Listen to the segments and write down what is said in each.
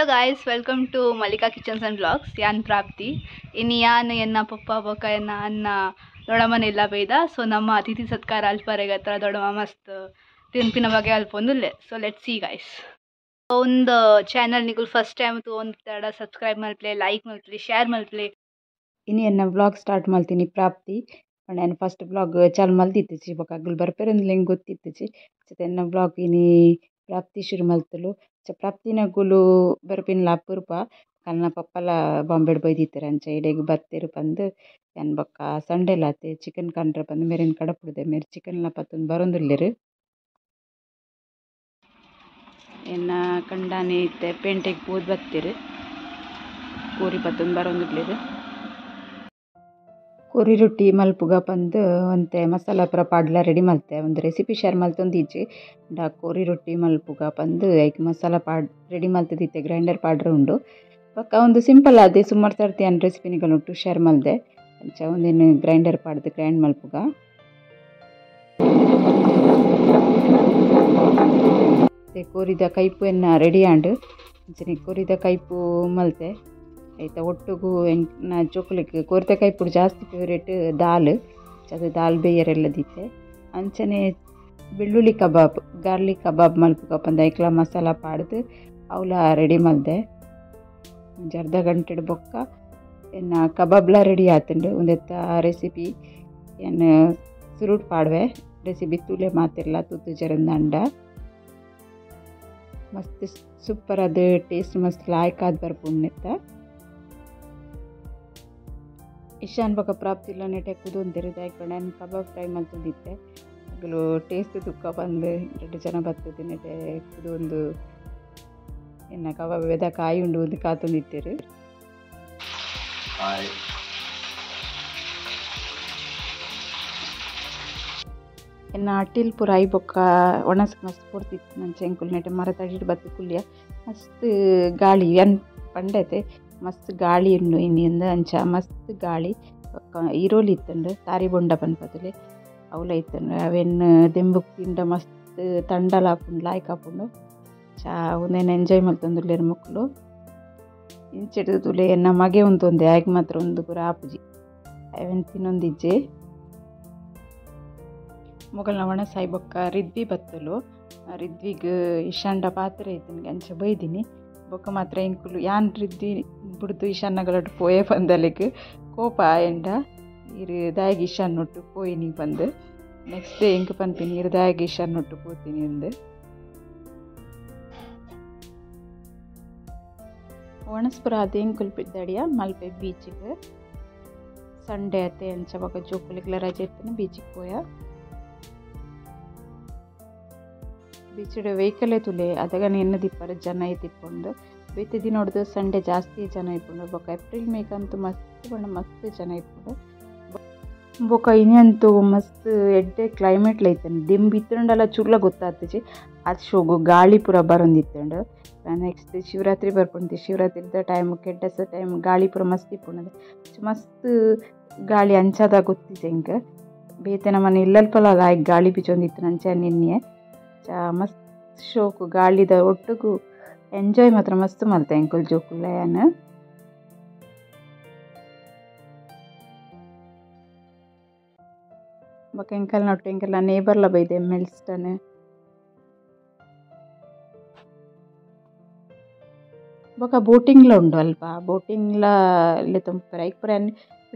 Hello guys, welcome to Mallika kitchens and blogs. ಯಾನ್ ಪ್ರಾಪ್ತಿ ಇನ್ನು ಯಾನ್ ಎನ್ನ ಪಪ್ಪ ಬೊಕ್ಕ ಎನ್ನ ಅನ್ನ ದೊಡ್ಡಮ್ಮನ ಇಲ್ಲ ಬೈದ. ಸೊ ನಮ್ಮ ಅತಿಥಿ ಸತ್ಕಾರ ಅಲ್ಪರೆಗೆ ಹತ್ರ ದೊಡ್ಡಮ್ಮ ಮಸ್ತ್ ತಿನ್ಪಿನ ಬಗ್ಗೆ ಅಲ್ಪ ಒಂದುಲ್ಲೆ. ಸೊ let see guys, ಒಂದು ಚಾನಲ್ ನಿಗುಲ್ ಫಸ್ಟ್ ಟೈಮ್ ಒಂದು ತಡ ಸಬ್ಸ್ಕ್ರೈಬ್ ಮಲ್ಪ್ಲೆ, ಲೈಕ್ ಮಲ್ಪ್ಲೆ, ಶೇರ್ ಮಲ್ಪ್ಲೆ. ಇನ್ನು ಎನ್ನ ಬ್ಲಾಗ್ ಸ್ಟಾರ್ಟ್ ಮಲ್ತೀನಿ ಪ್ರಾಪ್ತಿ. ನಾನು ಫಸ್ಟ್ ಬ್ಲಾಗ್ ಚಾಲು ಮಲ್ದಿತ್ತಿಚಿ ಬೊಕ್ಕ ಅಗುಲು ಬರ್ಪೆರಂದ್ಲ ಎಂಕ್ ಗೊತ್ತಿತ್ತಿಚಿ. ಎನ್ನ ಬ್ಲಾಗ್ ಇನಿ ಪ್ರಾಪ್ತಿ ಶುರು ಮಲ್ತಲು. ಪ್ರಾಪ್ತಿನಗುಲು ಬರ್ಪಿನ್ಲ ಅಪರೂಪ, ಕಲ್ನ ಪಪ್ಪಲ ಬಾಂಬೆಡ್ ಬೈದಿತ್ತೆರ್ ಅಂಚ ಇಡೆಗ್ ಬತ್ತೆರ್ ಪಂದ್ ಯಾನ್ ಬೊಕ್ಕ ಸಂಡೇಲಾತೆ ಚಿಕನ್ ಕಂಡ್ರೆ ಪಂದ್ ಮೇರೆನ್ ಕಡಪುಡ್ದೆ. ಮೇರ್ ಚಿಕನ್ಲ ಪತ್ತೊಂದು ಬರೊಂದುಲ್ಲೆರ್. ಎನ್ನ ಕಂಡಾನೆ ಇತ್ತೆ ಪೇಂಟೆಗ್ ಪೋದು ಬತ್ತೆರ್, ಕೋರಿ ಪತ್ತೊಂದು ಬರೊಂದುಲ್ಲೆರ್. ಕೋರಿ ರೊಟ್ಟಿ ಮಲ್ಪುಗ ಪಂದ್ ಒಂತೆ ಮಸಾಲ ಪೂರ ಪಾಡ್ಲ ರೆಡಿ ಮಲ್ತೆ. ಒಂದು ರೆಸಿಪಿ ಶೇರ್ ಮಲ್ತೊಂದಿಜ್ಜಿ. ಕೋರಿ ರೊಟ್ಟಿ ಮಲ್ಪುಗ ಪಂದ್ ಐಕ್ ಮಸಾಲ ಪಾಡ್ ರೆಡಿ ಮಲ್ತದಿತ್ತೆ, ಗ್ರೈಂಡರ್ ಪಾಡ್ರೆ ಉಂಡು. ಬೊಕ್ಕ ಒಂದು ಸಿಂಪಲ್ ಆದ್ ಸುಮಾರು ಸರ್ತಿ ಯಾನ್ ರೆಸಿಪಿ ನಿಗಲೊಟ್ಟು ಶೇರ್ ಮಲ್ದೆ. ಅಂಚ ಒಂದೇನು ಗ್ರೈಂಡರ್ ಪಾಡ್ದು ಗ್ರೈಂಡ್ ಮಲ್ಪುಗ. ಕೋರಿದ ಕೈಪು ಎನ್ನ ರೆಡಿ ಆಂಡ್. ಅಂಚನೆ ಕೋರಿದ ಕೈಪು ಮಲ್ತೆ. ಐತ ಒಟ್ಟುಗು ಎಂಕ್ನ ಜೋಕುಲೆಗ್ ಕೋರಿದ ಕೈಪುಡು ಜಾಸ್ತಿ ಫೇವ್ರೇಟ್ ದಾಲ್, ಅದು ದಾಲ್ ಬೇಯರೆಲ್ಲ ದಿತ್ತೆ. ಅಂಚನೆ ಬೆಳ್ಳುಳ್ಳಿ ಕಬಾಬ್, ಗಾರ್ಲಿಕ್ ಕಬಾಬ್ ಮಲ್ಪುಗ ಪಂದ್ ಐಕ್ಲ ಮಸಾಲ ಪಾಡ್ದು ಅವಲ ರೆಡಿ ಮಲ್ದೆ. ಒಂಜಿ ಅರ್ಧ ಗಂಟೆಡ್ ಬೊಕ್ಕ ಎನ್ನ ಕಬಾಬ್ಲ ರೆಡಿ ಆತುಂಡು. ಉಂದೆತ್ತ ರೆಸಿಪಿ ಎನ್ನ ಸುರುಟ್ ಪಾಡ್ವೆ, ರೆಸಿಪಿ ತೂಲೆ ಮಾತಿರ್ಲ ತೂತು ಜರಂದಾಂಡ ಮಸ್ತ್ ಸೂಪರ್ ಆದ್ ಟೇಸ್ಟ್ ಮಸ್ತ್ ಲಾಯ್ಕ್ ಆದ್ ಬರ್ಪುಂಡು. ಇಶಾನ್ ಬೊಕ್ಕ ಪ್ರಾಪ್ತಿಲ ನೆಟೆ ಕುದೊಂದೆರ್. ದಾಯೆ ಪಂಡ ಯಾನ್ ಕಬಾಬ್ ಫ್ರೈ ಮಲ್ತೊಂದಿತ್ತೆ. ಅಗುಲು ಟೇಸ್ಟ್ ತುಕ್ಕ ಪಂದ್ ರಡ್ಡ್ ಜನ ಬತ್ತುದು ನೆಟೆ ಕುದೊಂದು ಎನ್ನ ಕಬಾಬ್ ವೆದ ಕಾಯಿ ಉಂಡು ಉಂದು ಕಾತೊಂದಿತ್ತೆರ್. ಎನ್ನ ಅಟಿಲ್ ಪೂರ ಆಯಿ ಬೊಕ್ಕ ಒಣಸ್ಗ್ ಮಸ್ತ್ ಪೊರ್ತಿತ್ತು. ನಂಚ ಎಂಕುಲು ನೆಟೆ ಮರತ ಅಡಿಟ್ ಬತ್ತ್ ಕುಲ್ಲಿಯ. ಮಸ್ತ್ ಗಾಳಿ ಯಾನ್ ಪಂಡತೆ ಮಸ್ತ್ ಗಾಳಿ ಉಂಡು ಇನ್ನಿಂದ ಅಂಚ ಮಸ್ತ್ ಗಾಳಿ. ಈರೋಲಿ ಇತ್ತುಂಡು, ತಾರಿ ಬೊಂಡ ಪನ್ಪತುಲೆ ಅವಲ ಇತ್ತುಂಡು. ಅವೆನ್ ದೆಂಬುಕ್ ತಿಂಡ ಮಸ್ತ್ ತಂಡಲ ಆಪುಂಡು, ಲಾಯ್ಕ್ ಆಪುಂಡು. ಚಾ ಉಂದೆನ್ ಎಂಜಾಯ್ ಮಲ್ತೊಂದುಲ್ಲೆರ್ ಮೊಕುಲು. ಇಂಚೆಡ್ ತೂಲೆ ಎನ್ನ ಮಗೆ ಉಂತೊಂದೆ, ಆಯ್ಕ್ ಮಾತ್ರ ಉಂದು ಪೂರ ಆಪುಜಿ, ಅವೆನ್ ತಿನ್ನೊಂದಿಜ್ಜೆ. ಮೊಗಲ್ನ ಒಣಸಾಯಿ ಬೊಕ್ಕ ರಿದ್ವಿ ಬತ್ತಲು. ರಿದ್ವಿಗ್ ಇಶಾಂಡ ಪಾತ್ರೆ ಇತ್ತುಂಡು ಅಂಚ ಬೈದಿನಿ. ಬೊಕ್ಕ ಮಾತ್ರ ಎಂಕುಲು ಯಾನ್ ರಿದ್ವಿ ಬುಡ್ದು ಇಶಾನ್ನಗಳೊಟ್ಟು ಪೋಯೆ ಪಂದಲೆಗ್ ಕೋಪ ಆಯಂಡ ಇರು ದಾಯಗ್ ಇಶಾನ್ ಒಟ್ಟು ಪೋಯಿನಿ ಪಂದ್. ನೆಕ್ಸ್ಟ್ ಡೇ ಎಂಕ್ ಪನ್ಪಿನಿ ಇರು ದಾಯಗ್ ಇಶಾನ್ ಒಟ್ಟು ಪೋತೀನಿ ಅಂದ್. ಒಣಸ್ಪುರ ಆದ್ ಎಂಕುಲು ಪಿದಡಿಯ ಮಲ್ಪೆ ಬೀಚಿಗ್. ಸಂಡೇ ಆತೆ ಅಂಚ ಬೊಕ್ಕ ಜೋಕುಲೆಗ್ಲ ರಜೆ ಇತ್ತುಂಡು, ಬೀಚಿಗ್ ಪೋಯ. ಬೀಚಿಡ್ ವೆಹಿಕಲೇ ತೂಲೆ ಅದಗನೆ ಎನ್ನ ದಿಪ್ಪರೆ ಜನ ಇತ್ತಿಪ್ಪುಂಡು. ಬೇತೆ ದಿನೊಡ್ದು ಸಂಡೇ ಜಾಸ್ತಿ ಜನ ಇಪ್ಪುಂಡು. ಬೊಕ್ಕ ಏಪ್ರಿಲ್ ಮೇಕಂತೂ ಮಸ್ತ್ ಪಂಡ ಮಸ್ತ್ ಜನ ಇಪ್ಪುಂಡು. ಬೊಕ್ಕ ಇನಿ ಅಂತೂ ಮಸ್ತ್ ಎಡ್ಡೆ ಕ್ಲೈಮೇಟ್ಲ ಇತ್ತುಂಡು. ದಿಂಬು ಇತ್ತುಂಡಲ ಚೂರ್ಲ ಗೊತ್ತಾತಿಜಿ, ಆತ್ ಶೋಗು ಗಾಳಿ ಪೂರ ಬರೊಂದಿತ್ತುಂಡು. ನೆಕ್ಸ್ಟ್ ಶಿವರಾತ್ರಿ ಬರ್ಪುಂಡು. ಶಿವರಾತ್ರಿದ ಟೈಮ್ ಕೆಡ್ಡಸ ಟೈಮ್ ಗಾಳಿ ಪೂರ ಮಸ್ತ್ ಇಪ್ಪುಂಡು. ಮಸ್ತ್ ಗಾಳಿ ಅಂಚಾದ ಗೊತ್ತಿಜಿ ಎಂಕ್. ಬೇತೆ ನಮ್ಮನೆ ಇಲ್ಲಲ್ಪಲ ಲಾಯ್ಕ್ ಗಾಳಿ ಬೀಜೊಂದಿತ್ತು ಅಂಚ ನಿನ್ನೆ. ಮಸ್ತ್ ಶೋಕು ಗಾಳಿದ ಒಟ್ಟುಗು ಎಂಜಾಯ್ ಮಾತ್ರ ಮಸ್ತ್ ಮಲ್ತೆ ಎಂಕುಲು ಜೋಕುಲ್ಲ ಯಾನ್. ಬೊಕ್ಕ ಎಂಕಲ್ನ ಒಟ್ಟು ಎಂಕಲ್ನ ನೇಬರ್ಲ ಬೈದೆ ಮೆಲ್ಸ್ಟನ್. ಬೊಕ್ಕ ಬೋಟಿಂಗ್ಲ ಉಂಡು ಅಲ್ಪ, ಬೋಟಿಂಗ್ಲ ಲೆತ್ತೊಂಪುಪೆರ್. ಐಕ್ ಪೂರ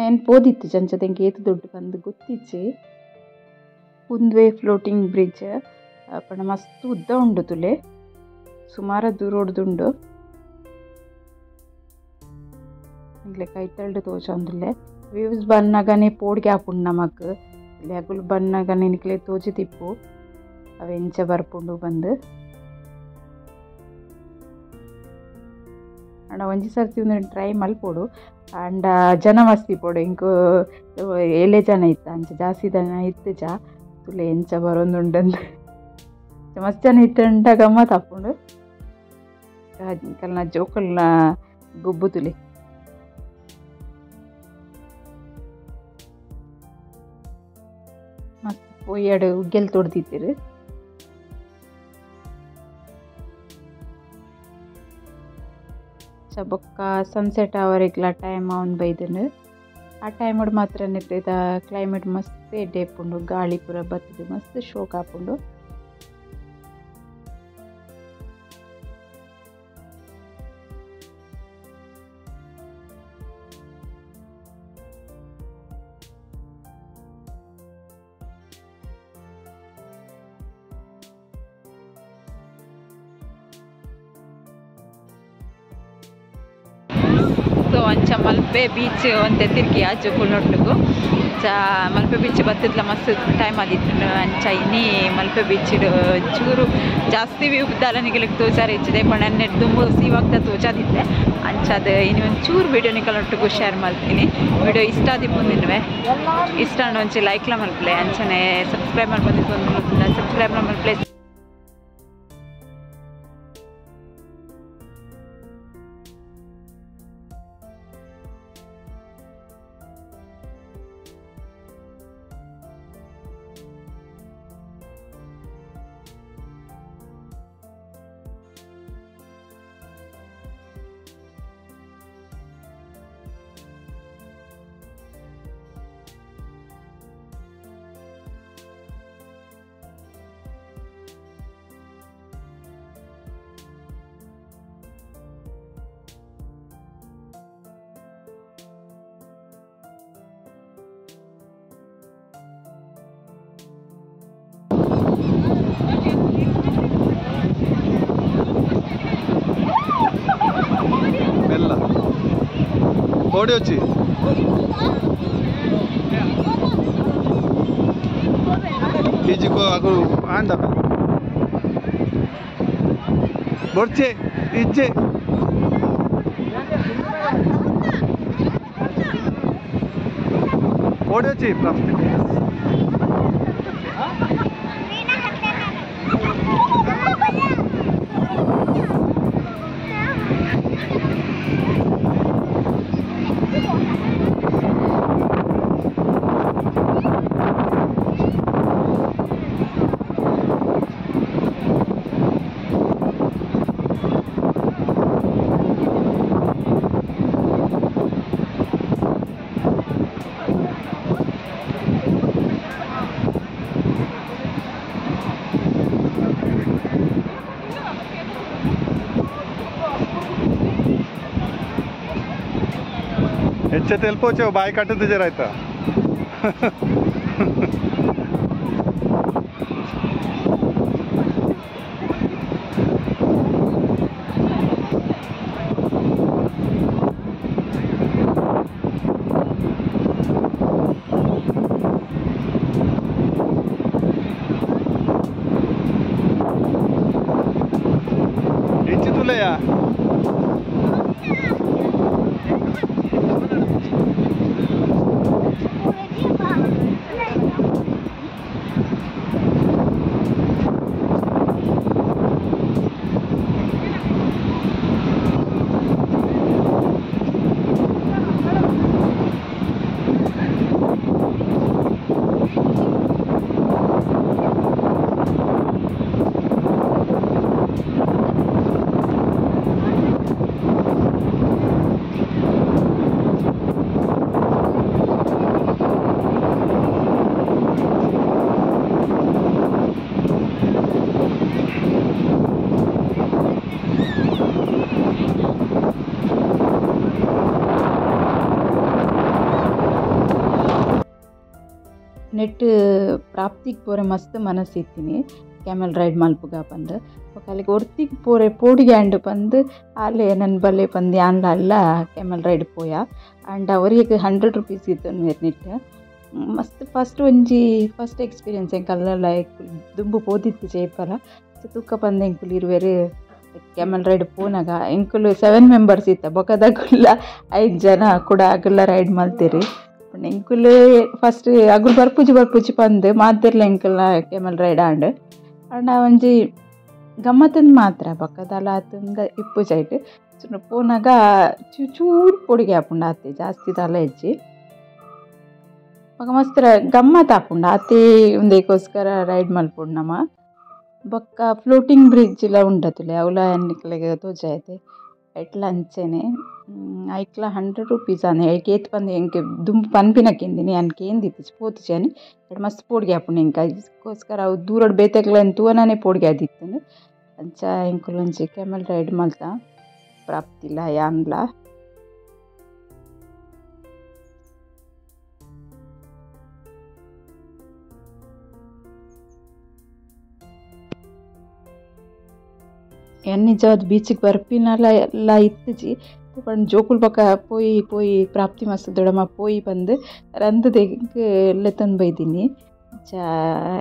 ಯಾನ್ ಪೋದಿತ್ತಿಜಿ, ಅಂಚದ ಎಂಕ್ ಏತ್ ದುಡ್ಡು ಪಂದ್ ಗೊತ್ತಿಜ್ಜಿ. ಉಂದುವೇ ಫ್ಲೋಟಿಂಗ್ ಬ್ರಿಡ್ಜ್ ಪಂಡ ಮಸ್ತ್ ಉದ್ದ ಉಂಡು ತುಲೆ, ಸುಮಾರ ದೂರೊಡ್ದುಂಡು. ಎಂಕ್ಲೆ ಕೈತಲ್ಡ್ ತೋಜೊಂದುಲ್ಲೆ. ವ್ಯೂಸ್ ಬನ್ನಗನೆ ಪೋಡಿಗೆ ಆಪುಂಡು ನಮಕ್. ಅಗುಲು ಬನ್ನಗನೆ ನಿಕ್ಲೆ ತೋಜಿದಿಪ್ಪು ಅವು ಎಂಚ ಬರ್ಪುಂಡು ಪಂದ್. ಆಂಡ ಒಂಜಿ ಸರ್ತಿ ಉಂದೆನ್ ಟ್ರೈ ಮಲ್ಪೊಡು. ಆಂಡ ಜನ ಮಸ್ತ್ ಇಪ್ಪೊಡು. ಎಂಕ್ ಏಲೆ ಜನ ಇತ್ತ, ಅಂಚ ಜಾಸ್ತಿ ಜನ ಇತ್ತುಜ. ತುಲೆ ಎಂಚ ಬರೊಂದುಂಡಂದ್ ಮಸ್ತ್ ಜನ ಇತ್ತುಂಡ ಗಮ್ಮತ್ ಆಪುಂಡು. ಎಂಕಲ್ನ ಜೋಕುಲ್ನ ಗೊಬ್ಬು ತುಲೆ. ಮಸ್ತ್ ಪೋಯಡ್ ಉಗ್ಗೆಲ್ ತೊಡ್ದಿತ್ತೆರ್. ಬೊಕ್ಕ ಸನ್ಸೆಟ್ ಅವರೆಗ್ಲ ಟೈಮ್ ಅವನ್ ಬೈದನು ಆ ಟೈಮ್ ಮಾತ್ರ ನೆಟ್ಟಿದ ಕ್ಲೈಮೇಟ್ ಮಸ್ತ್ ಎಡ್ಡೆ ಇಪ್ಪುಂಡು ಗಾಳಿ ಪೂರ ಬತ್ತದು ಮಸ್ತ್ ಶೋಕ್ ಆಪುಂಡು. ಸೊ ಅಂಚ ಮಲ್ಪೆ ಬೀಚ್ ಒಂತೆ ತಿರ್ಗಿ ಆಜು ಅಂಚ ಮಲ್ಪೆ ಬೀಚ್ ಬತ್ತಿದ್ಲ ಮಸ್ತ್ ಟೈಮ್ ಆದಿತ್ತು. ಅಂಚ ಇನಿ ಮಲ್ಪೆ ಬೀಚ್ ಚೂರು ಜಾಸ್ತಿ ವ್ಯೂ ದಾಲ ನಿಗಲಿಗೆ ತೋಚಾರ ಇಚ್ಚಿದೆ ಪಂಡ ನೆಟ್ ದುಂಬು ಸೀವಾಗ್ತ ತೋಚಾದಿತ್ತೆ. ಅಂಚ ಅದು ಇನಿ ಒಂದು ಚೂರು ವೀಡಿಯೋ ನಿಕಲೊಟ್ಟಿಗೂ ಶೇರ್ ಮಾಡ್ತೀನಿ. ವಿಡಿಯೋ ಇಷ್ಟ ಆದಿಪ್ಪುಂದಿನ್ವೆ ಇಷ್ಟ ಒಂಚೆ ಲೈಕ್ಲ ಮಲ್ಪಲೆ ಅಂಚನೆ ಸಬ್ಸ್ಕ್ರೈಬ್ ಮಾಡ್ಬಂದಿದ್ದು ಸಬ್ಸ್ಕ್ರೈಬ್ ಮಲ್ಪಲೆ. ಓಡಿ వచ్చి ಈಜಿಕೋ ಅಗು ಆಂದ ಬೊರ್ಚೆ ಇಜ್ಜೆ ಓಡಿ వచ్చి ಪ್ರಾಪ್ತಿ. ಹೆಚ್ಚೆ ತೆಲ್ಪೋಚೆ ಬಾಯಿ ಕಟ್ಟದ ಜರ ಆಯ್ತಾ. ಹೆಚ್ಚು ತುಲೆಯ ನೆಟ್ ಪ್ರಾಪ್ತಿಗೆ ಪೋರೆ ಮಸ್ತ್ ಮನಸ್ಸಿತ್ತೀನಿ ಕ್ಯಾಮೆಲ್ ರೈಡ್ ಮಲ್ಪುಗ ಪಂದು ಅಲ್ಲಿಗೆ ಒರ್ತಿಗೆ ಪೋರೆ ಪೋಡಿಗೆ ಆಂಡ್ ಪಂದು ಅಲ್ಲೇ ನನ್ನ ಬಲ್ಲೆ ಪಂದು ಯಾನ್ಲ ಅಲ್ಲ ಕ್ಯಾಮೆಲ್ ರೈಡ್ ಪೋಯ ಆ್ಯಂಡ್ ಅವರಿಗೆ 100 ರುಪೀಸ್ ಇತ್ತು ನೆಟ್ ಮಸ್ತ್ ಫಸ್ಟ್ ಒಂಜಿ ಫಸ್ಟ್ ಎಕ್ಸ್ಪೀರಿಯನ್ಸ್ ಎಂಕಲ್ಲ ಲೈಕ್ ದುಂಬು ಪೋದಿತ್ತು ಜೈಪರ ತೂಕ ಪಂದು ಎಂಕುಲು ಇರುವೆರು ಕ್ಯಾಮೆಲ್ ರೈಡ್ ಪೋನಾಗ ಎಂಕುಲು 7 ಮೆಂಬರ್ಸ್ ಇತ್ತ ಬೊಕದಗುಲ್ಲ 5 ಜನ ಕೂಡ ಅಗುಲ್ಲ ರೈಡ್ ಮಲ್ತೀರಿ. ಎಂಕುಲು first ಅಗುಲು ಬರ್ಪುಜಿ ಬರ್ಪುಜಿ ಪಂದು ಮಾತಿರ್ಲ ಎಂಕುಲ camel ride and and ಒಂಜಿ ಗಮ್ಮತ್ತಂದು ಮಾತ್ರ ಬೊಕ್ಕದಲ ಆತಂದ ಇಪ್ಪುಜೈಟ್ ಪೋನಾಗ ಚೂರು ಪೊಡಿಗೆ ಆಪುಂಡು ಆತೆ ಜಾಸ್ತಿ ತಲೆ ಹೆಚ್ಚಿ ಬೊಕ ಮಸ್ತ್ ಗಮ್ಮತ್ ಆಪುಂಡು ಆತೆ ಉಂದೆಗೋಸ್ಕರ ರೈಡ್ ಮಲ್ಪುಂಡು ನಮ. ಬೊಕ್ಕ ಫ್ಲೋಟಿಂಗ್ ಬ್ರಿಡ್ಜ್ ಎಲ್ಲ ಉಂಡತುಲೆ ಅವಲ ನಿಕ್ಲೆಗ್ ತೋಜಾಯ್ತೆ. ಐಟ್ಲ ಅಂಚೆನೆ ಐಕ್ಲ 100 ರೂಪೀಸ್ ಆನೆ ಏತ್ ಪಂದ್ ಎಂಕ್ ದುಂಬು ಪನ್ಪಿನಕ್ಕೆಂದಿನಿ ಯಾನ್ ಕೇಂದಿತ್ತಿಜಿ ಪೋತುಜಿ ಬಟ್ ಮಸ್ತ್ ಪೋಡಿಗೆ ಆಪುಂಡು ಎಂಕ್ ಅದಕ್ಕೋಸ್ಕರ ಅವು ದೂರಡ್ ಬೇತೆಕ್ಲೆನ್ ತೂವನನೆ ಪೋಡಿಗೆ ಆದಿತ್ತುಂಡು ಅಂಚ ಎಂಕುಲು ಒಂಜಿ ಕ್ಯಾಮೆಲ್ ರೈಡ್ ಮಲ್ತ ಪ್ರಾಪ್ತಿಲ ಯಾನ್ಲ ಯಾನ್ ನಿಜವಾದ್ ಬೀಚಿಗೆ ಬರ್ಪಿನಲ ಎಲ್ಲ ಇತ್ತಿಜಿ ಪಂಡ ಜೋಕುಲ್ ಬೊಕ ಪೋಯಿ ಪೋಯಿ ಪ್ರಾಪ್ತಿ ಮಸ್ತ್ ದೊಡಮ ಪೋಯಿ ಬಂದು ರಂದದೆಗ್ ಲೆತ್ತೊಂದು ಬೈದಿನಿ ಅಂಚ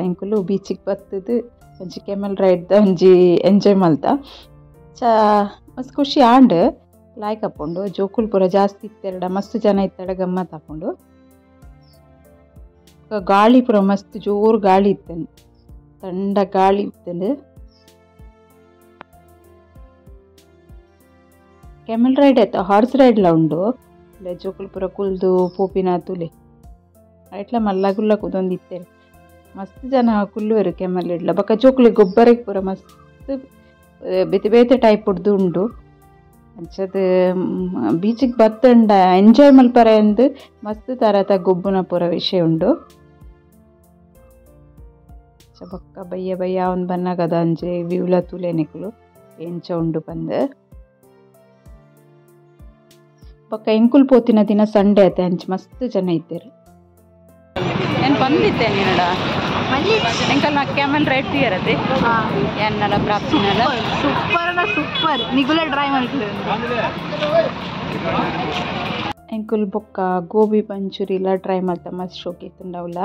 ಎಂಕುಲು ಬೀಚಿಗೆ ಬತ್ತುದು ಒಂಜಿ ಕ್ಯಾಮೆಲ್ ರೈಡ್ ದ ಒಂಜಿ ಎಂಜಾಯ್ ಮಲ್ತ ಚ ಮಸ್ತ್ ಖುಷಿ ಆಂಡ್ ಲಾಯ್ಕ್ ಆಪುಂಡು ಜೋಕುಲ್ ಪೂರ ಜಾಸ್ತಿ ಇತ್ತೆರಡ ಮಸ್ತ್ ಜನ ಇತ್ತೆರಡ ಗಮ್ಮತ್ ಆಪುಂಡು ಗಾಳಿ ಪೂರ ಮಸ್ತ್ ಜೋರು ಗಾಳಿ ಇತ್ತಂದು ತಂಡ ಗಾಳಿ ಇತ್ತಂದು ಕ್ಯಾಮೆಲ್ ರೈಡ್ ಆಯ್ತು ಹಾರ್ಸ್ ರೈಡ್ಲ ಉಂಡು ಜೋಕುಲ್ ಪೂರ ಕುಲ್ದು ಪೋಪಿನ ತುಲೆ ಐಟ್ಲ ಮಲ್ಲ ಗುಲ್ಲ ಕುದೊಂದು ಇತ್ತೇವೆ ಮಸ್ತ್ ಜನ ಕುಲ್ಲುವೆರು ಕ್ಯಾಮೆಲ್ ಇಡ್ಲ ಬೊಕ ಜೋಕುಲಿ ಗೊಬ್ಬರಕ್ಕೆ ಪೂರ ಮಸ್ತ್ ಬೇತೆ ಬೇತೆ ಟೈಪ್ ಉಡ್ದು ಉಂಡು ಅಂಚದ ಬೀಚಿಗೆ ಬತ್ತಂಡ ಎಂಜಾಯ್ ಮಲ್ಪರೆ ಅಂದ್ ಮಸ್ತ್ ತರತ ಗೊಬ್ಬುನ ಪೂರ ವಿಷಯ ಉಂಡು ಬೊಕ್ಕ ಬಯ್ಯ ಬಯ್ಯ ಒಂದು ಬನ್ನಗದ ಅಂಚೆ ವ್ಯೂಲ ತುಲೆ ನಿಕುಲು ಎಂಚ ಉಂಡು ಪಂದ್ ಬೊಕ್ಕ ಎಂಕುಲ್ ಪೋತಿನ ದಿನ ಸಂಡೇ ಆಯ್ತು ಅಂಚೆ ಮಸ್ತ್ ಜನ ಇದ್ದೇರು ಏನು ಬಂದಿದ್ದೆ ನೀನಡ ಎಂಕಲ್ ಕ್ಯಾಮೆಲ್ ರೈಡ್ ತೀರದೆ ಎನ್ನಲ ಪ್ರಾಪ್ತಿನಲ ಸೂಪರ್ ಅಲ್ಲ ಸೂಪರ್ ನಿಗುಲ ಟ್ರೈ ಮಾಡ್ತೀವಿ ಎಂಕುಲ್ ಬೊಕ್ಕ ಗೋಬಿ ಮಂಚೂರಿ ಟ್ರೈ ಮಲ್ತ ಮಸ್ತ್ ಶೋಕಿ ಇತ್ತುಂಡವುಲ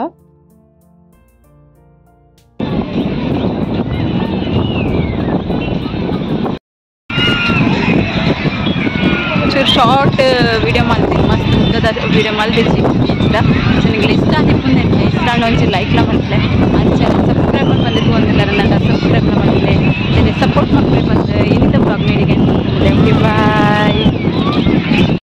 ಚೂರು ಶಾರ್ಟ್ ವಿಡಿಯೋ ಮಲ್ತೀನಿ ಮಸ್ತ್ ಉದ್ದದ ವಿಡಿಯೋ ಮಲ್ದಿಜ್ಜಿ ಬೀಚ್ದ ಸೊ ನಿಂಗೆ ಇಷ್ಟ ಆದಿಪ್ಪುಂದು ಇಷ್ಟ ಆಂಡ ಒಂಚೂರು ಲೈಕ್ಲ ಮಲ್ಪಲೆ ಅಂಚೆ ಸಬ್ಸ್ಕ್ರೈಬ್ ಬಂದಿತ್ತು ಒಂದಿಲ್ಲ ನನ್ನ ಸಬ್ಸ್ಕ್ರೈಬ್ ಮಲ್ಪಲೆ ಸಪೋರ್ಟ್ ಮಲ್ಪಲೆ ಬಂದು ಇನ್ನಿತ ಬ್ಲಾಗ್ ನೀಡಿಗೆ ಓಕೆ ಬಾಯ್.